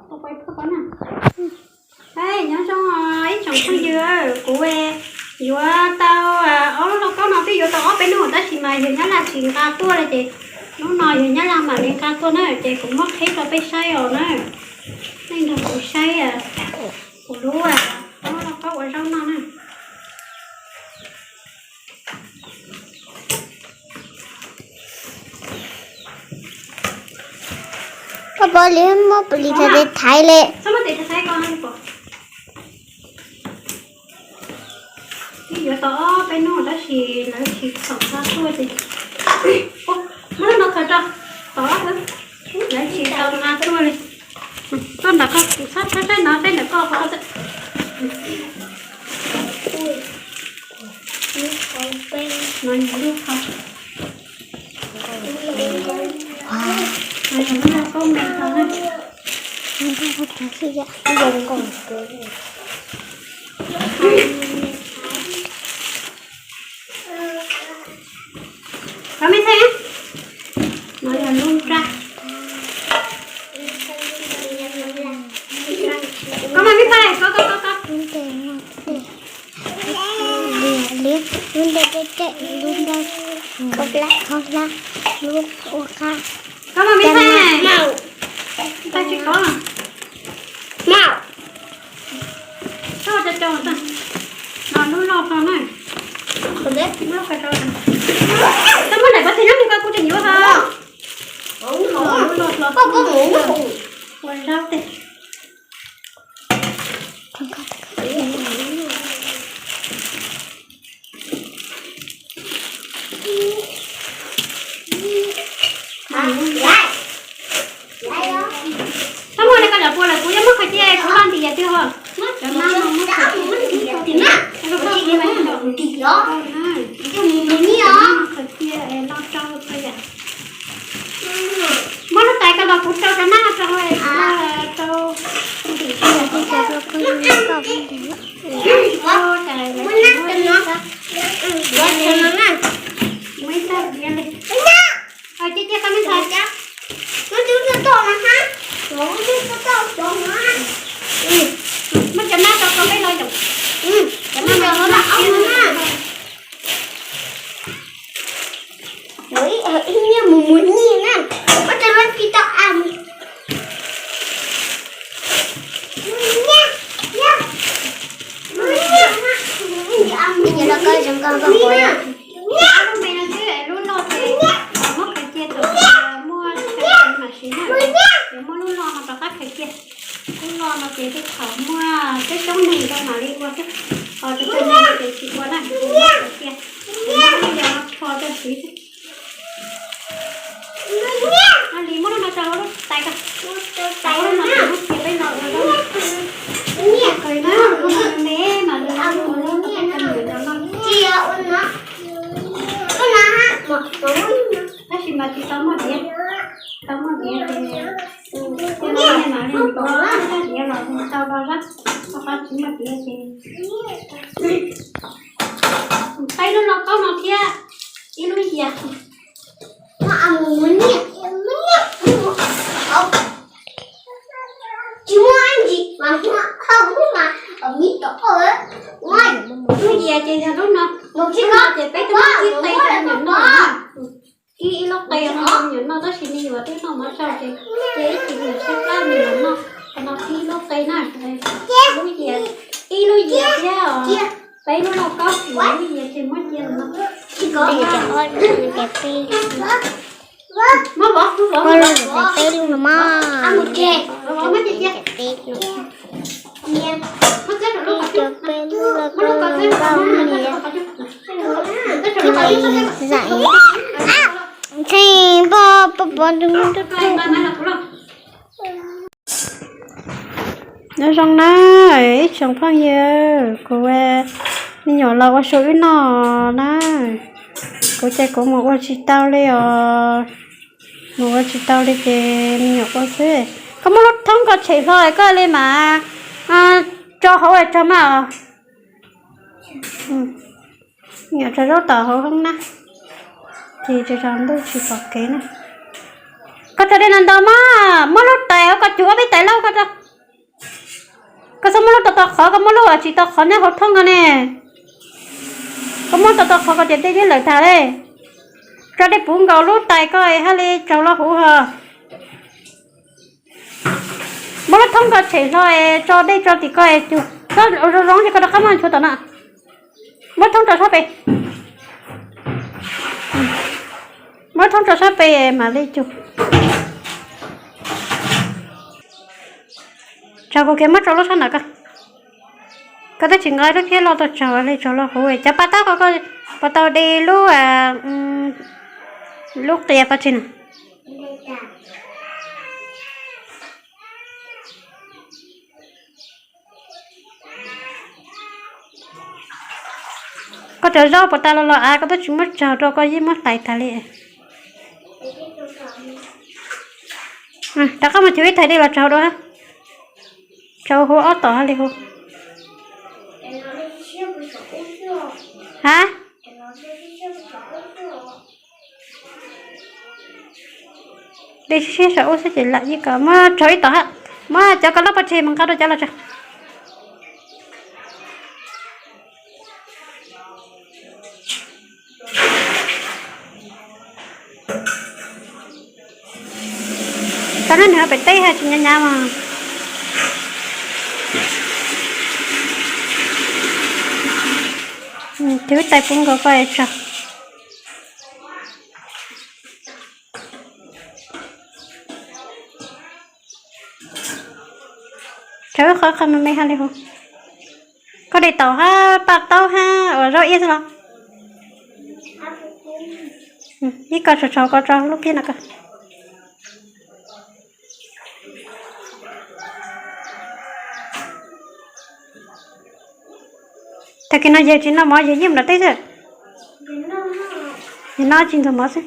Nyob zoo ib tsoom phooj ywg, kuv yuav tau ob lub lauj kaub no, twb yuav tau ob peb hnub tab sis mas yawg Nyab Laj tsis nqa tuaj li ces hnub no yawg Nyab Laj mam li nqa tuaj na, ces kuv muab qhib rau peb saib os na. Nej nrog kuv saib kuv lub ob lub lauj kaub ua zaub noj na. Koj pom li muab pom li thaiv li. Twb yuav tau ob peb hnub tab sis lawv tsis txaus nqa tuaj ces, muab lub no khaws rau, tod, lawv tsis txaus nqa tuaj li. Tuaj ntawm koj, kuv txhob saib no, saib ntawm koj qhov. No yog lub qhov, no yog lub lauj kaub me qhov na. Koj me thaij, no yog lub nraj. Koj mas me thaij, koj, koj, koj, koj. Lub nraj, lub nraj, lub nraj, lub nraj, lub nraj, lub nraj. Koj mas me thaij, thaij tsis koj. Koj tso tso, no lub loj no na. Koj muab daim pov tseg nyob mus koj kuv tseem yuav ha. Lub loj no, ua zaub tej. Txhob muab li koj cov pua lawm, kuv yuav muab khaws cia, kuv loj ntim yam twg os. Cov nab no muab khaws cia, khaws cia los rau koj yam. Muab lub tais ko los kuv rau cov nab no rau, rau ntim cia, rau koj, muab ib tag diav li. Cia cia qab me ntxhais. Muab cov nab rau koj peb los yoom. Cov nab no los na. Ib nyiaj mus muag nyiaj na, muab rau lub phi tau a. Lub me no xwb, lub loj ces muab khaws cia thaum muaj tshais mam siv na. Ces muab lub loj no rov qab khaws cia. Lub loj no ces tej thaum muaj coob coob neeg rau mam li ua xwb, ho cov tsis neeg ces tsis ua na, muab khaws cia. Ces muab lub yau no rho rau siv xwb. Li muab lub no rau hauv lub tais ko, hauv lub no ces muab cia peb los ua zaub. Nyiaj kawg na, me me mas li ua zaub rau peb cov me nyuam yaus noj. Tab sis mas tsis tau muaj diav, tau muaj diav ces cia li mas li nkaus, diav los tau do zab, tau qab tsis muaj diav ces peb lub lauj kaub no thiab ib lub yias. Tsis muaj ntsis mas muaj hauj lwm mas, lub yias ces yog lub no, lub no ces peb twb muab kib qe rau me nyuam noj na. Kib ib lub qe rau me nyuam noj, tab sis me nyuam twb noj mov tsau ces cia ib chim me nyuam tshaib plab me nyuam noj. Qhov no kib ib lub qe na, lub yias, ib lub yias thiab os. Peb lub lauj kaub, lub yias ces muab cia no. Muab vov, muab vov, peb lub no mas. Vov, vov, muab cia cia. Cov peb lub lauj kaub no mas, cia li zaim. Ntshai pog pog pov tus. Nyob zoo na ib tsoom phooj ywg, kuv me nyuam los ua su wb noj na. Kuv ces kuv mus ua tsis tau li os, mus ua tsis tau li ces me nyuam ua xwb. Koj muab lub thoob ko tshem hlo koj li mas tso hauv tso mas os. Me nyuam tso zaub tom hauv hoob na, ces tso tso ntuj tsis pom kev na. Koj tso dej no ntau mas, muab lub tais hauv ko cuv ob peb tais lauj ko tso. Muab tau tau qhov, koj muab lub tsis tau qhov nyob hauv thoob ko ne. Koj muab tau tau qhov ko ces dej yeej lawm tag li. Tso dej puv nkaus lub tais ko hab li tsaug lo huv ho. Muab lub thoob ko tshem hlo es tso dej tso tim ko es cug. Koj zoo zoo ces koj rov qab muab nchuav tom no. Muab thoob tso sab pem. Muab thoob tso sab pem mam li cug. Tsaug kuv kiag muab tso lub sab nram ko. Koj twb tsis nqa lub phiab loj tuaj tsaug li, tsaug lo huv. Cov paj taub ko koj puas tau de lub, lub qias pov tseg na? Koj cov zaub puas tas los los av koj twb tsis muab tsaug rau, koj yeej muab hlais tas li. Rov qab mus cug ib tais dej los tsaug dua. Tsaug huv ob tom li huv. Ha? Dej siab siab saum ub xwb ces lam yeej kom muab tsaug ib tom hab. Muab cov ko lab pov tseg mus nqa rau cov los tsaug. Tso neb nws pem teb hab tsis nyab nyab mas. Cug ib tais puv nkaus ko tso. Tsaug ib qho qhov me me hab li huv. Koj de taum hab paj taub hab uas zaub iab xwb los? Ib ko tsaug tsaug ko tso lub phiab no ko. Tag kis no yawg tsis noj mov, yawg yeej nram teb xwb. Yawg noj tsis ntxuag mov xwb.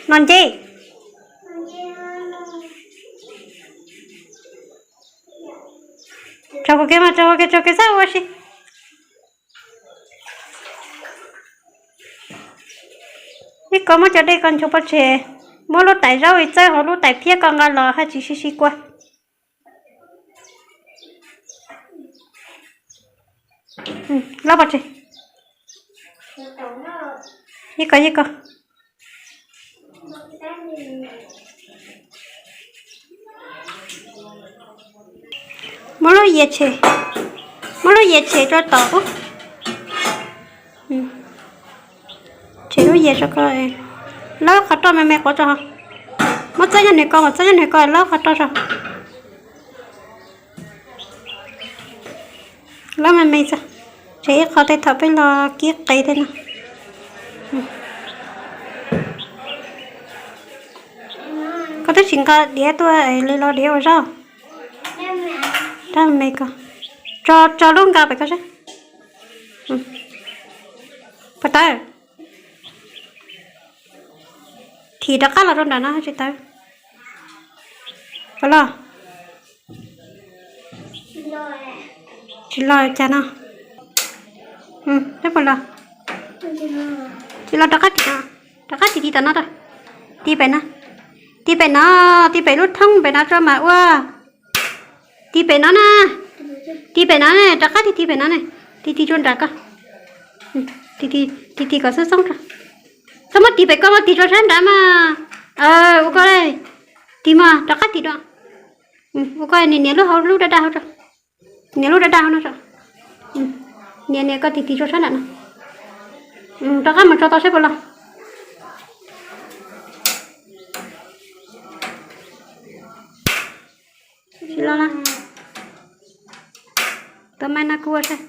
No nce. Tsaug kuv kiag mas, tsaug kuv kiag, tsaug kiag xwb ua si. Ib ko muab cov dej ko nchuav pov tseg, muab lub tais zaub txawb hauv lub tais phiab ko nqa los hab tsis sib sib kua. Lab pov tseg. Ib ko ib ko. Muab lub yias tshem, muab lub yias tshem rau tom ub. Tshem lub yias rau ko, lawb qhov roj me me quav tso. Muab txawb nyob nws ko, muab txawb nyob nws ko lawb qhov roj tso. Lawb me me txog, tseg ib qho tej thaum peb los kib qe tej no. Koj twb tsis nqa diav tuaj li los diav ua zaub. Rab me ko, tso lub nka pem ko seb. Puas tawv? Thim rov qab los rau nram no tsis tawv. Puas los? Tsis los cas no. Puas los? Tsis los, rov qab thim no, rov qab thim tiv tom no rau. Tiv pem no, tiv pem no, tiv pem lub thoob pem no rau mas ua. Tiv pem no na, tiv pem no ne, rov qab tig tiv pem no ne, tig tig rau nram ko, tig tig kom xoob xoob rau. Txhob muab tiv pem ko, muab tig rau sab nrad mas. Ua ko, tig mas rov qab tig dua. Ua ko nias nias lub hauv lub daj daj hauv tso, nias lub daj daj hauv no tso. Nias nias ko tig tig rau sab nram no. Rov qab mus tso tau seb puas los. Tsis los na. Tus me no kuv ua saib.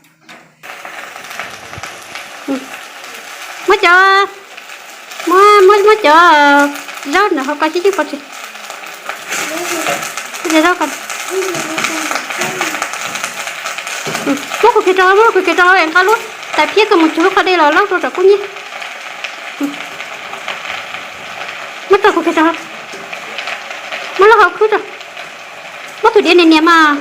Muab cov, muab, muab, muab cov zaub nram hauv ko cib cib pov tseg. Cov zaub ko. Muab kuv kiag rau, muab kuv kiag rau es nqa lub tais phiab ko mus tsuag lub qhov dej los laub rau saum kub nyiab. Muab rau kuv kiag rau. Muab lub hauv khwb rau. Muab tus diav nias nias mas.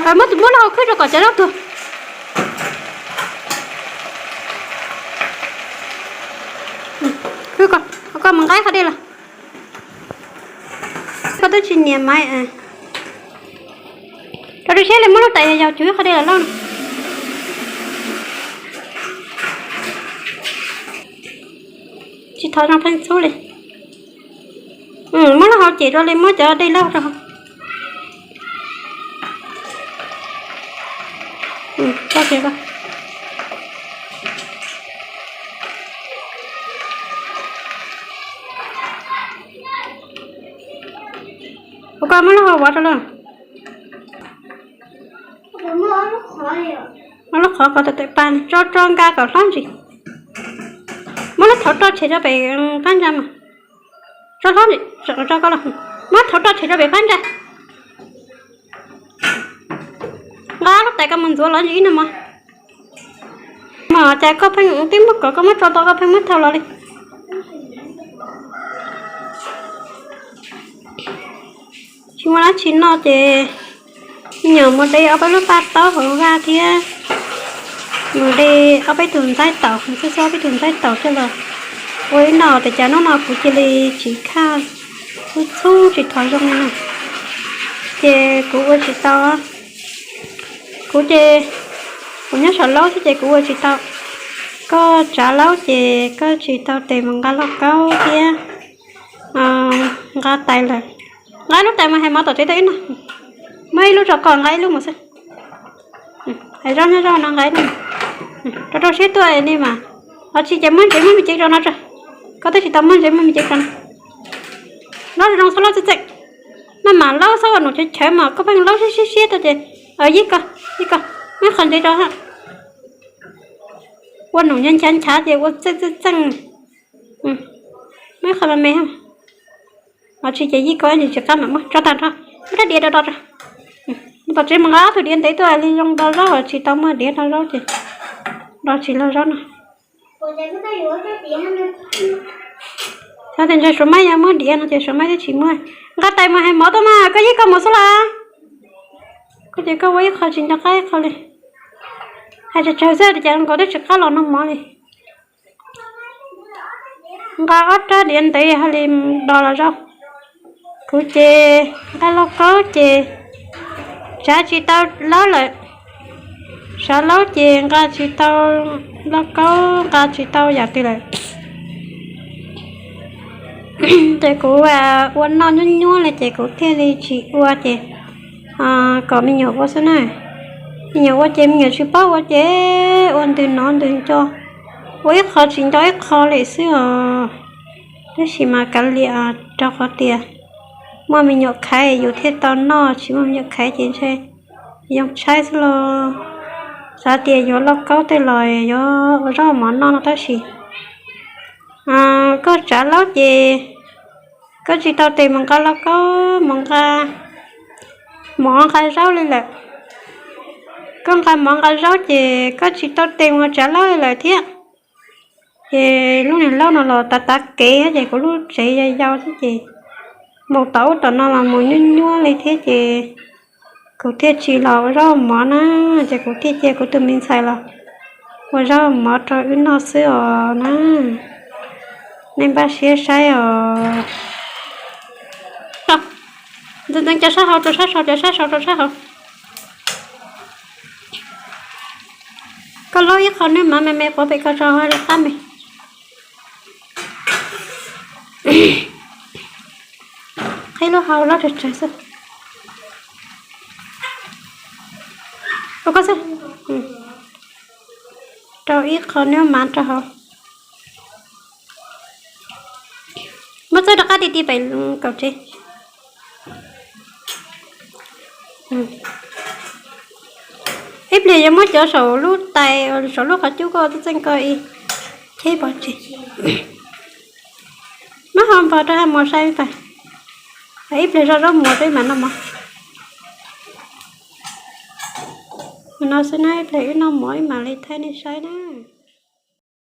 Muab, muab lub hauv khwb rau kom cov zaub tuag. Khwb ko, koj mus nqa ib qhov dej los. Koj twb tsis nias maiv. Rau rau siab li, muab lub tais yog yog cuv ib qho dej los loj no. Tsis thov zoo pheej txhub li. Muab lub hau cem rau li, muab cov dej loj rau. Ua koj muab lub hau vov rau lawm. Muab lub qhov kom tawm tawm pa tso rau nqa kom hlob ntsis. Muab lub thauv roj tshem rau pem phab ntsa mas. Tso hlob ntsis, tso koj los. Muab thauv roj tshem rau pem phab ntsa. Nqa lub tais koj mus ntxuav los ntsis ib no mog. Mas cas koj pheej twb muab kom koj muab tso tau koj pheej muab thau los li. Tsis muaj dab tsi noj ces me nyuam mus de ob peb lub paj taub hauv vaj thiab mus de ob peb tus ntxaib taum, mus xub xub ob peb tus ntxaib taum coj los ua ib no. Tias cas hnub no kuv cia li tsis khaj, txhub txhub tsis thov zoo li no, ces kuv ua tsis tau. Kuv ces kuv nyob saum laub thiab ces kuv ua tsis tau. Koj tsav laub ces koj tsis tau tes mus nqa lauj kaub thiab nqa tais lawm. Nqa lub tais mas hais mov tom tsev tau ib no. Muab ib lub rau koj, nqa ib lub mus xwb. Hais zaub nyob zaub no nqa ib lub. Rau rau siab tuaj li mas. Ho tsis ces muab ntsev muab me cev rau no tso. Koj twb tsis tau muab ntsev muab me cev rau no. Laub zoo zoo, laub txeej txeej. Maj mam laub, txhob ua num chawv chawv mas koj pheej laub siab siab siab tuaj ces. Yij ko, yij ko, muab qhov ntsev rau. Ua num nchav nchav ces ua txeej txeej txeej. Muab qhov me me. Ho tsis ces yij ko ntsis tsis qab mam muab tso tag nrho. Muab rab diav do do. Tom tsev mus nqa ob tug diav ntev tuaj li zoo do zaub, tsis tau muaj diav do zaub ces do tsis log zaub no. Xyov tias ntshe Suav Maiv yog muab diav no ces Suav Maiv twb tsis muab. Nqa tais mus hais mov tuaj mas, koj yij koj mus xwb las. Koj ces koj ua ib qho tsis nco qab ib qho li. Hais tsawg tsawg xwb tias cas nkaus twb tsis qab los noj mov li. Nqa ob rab diav ntev hais li do los zaub. Kuv ces nqa lauj kaub ces tsav tsis tau laub lawm. Tsav laub ces nqa tsis tau lauj kaub, nqa tsis tau yam twg lawm. Ces kuv ua noj nyuaj nyuaj li ces kuv thiaj li tsis ua ces kom me nyuam ua xwb na. Me nyuam ua ces me nyuam tsis paub ua ces ua ntws nov ntws nco, ua ib qho tsis nco ib qho li xwb os. Tab sis mas kav liam rau qhov tias muaj me nyuam khaiv yus thiaj tau noj, tsis muaj me nyuam khaiv ces ntshe yoo tshaib xwb los. Xav tias yuav lauj kaub tej los yuav ua zaub mov noj no tab sis koj tsav laub ces koj tsis tau tes mus nqa lauj kaub, mus nqa mov nqa zaub li lawm. Koj nqa mov nqa zaub ces koj tsis tau tes mus tsav laub li lawm thiab. Ces lub niag laub no los tav tav kev ces kuv lub tsev yau yau xwb ces mus tom ub tom no los mus nyuaj nyuaj li thiab ces kuv thiaj tsis los ua zaub mov na, ces kuv thiaj cia kuv tus me ntxhais los ua zaub mov rau wb noj xwb os na. Nej npaj siab saib os. Ntxeev ntxeev cov sab hauv rau sab saud, cov sab saud rau sab hauv. Koj laub ib qho nws mas me me quav pem koj tso li qab me. Qhib lub hau loj tsawg tsawg xwb. Ua koj xwb. Rau ib qho nws mas rau hauv. Muab txawb rov qab ti ti pem kaum tsev. Ib pliag yuav muab cov saum lub tais, saum lub qhov cub koj txeej ko ib cheb pov tseg. Muab ho npog rau ha mus sai tas. Ib pliag zoj zaub muas rau ib mam noj mov. No xwb na, ib pliag wb noj mov ib mam li thaij nej saib na.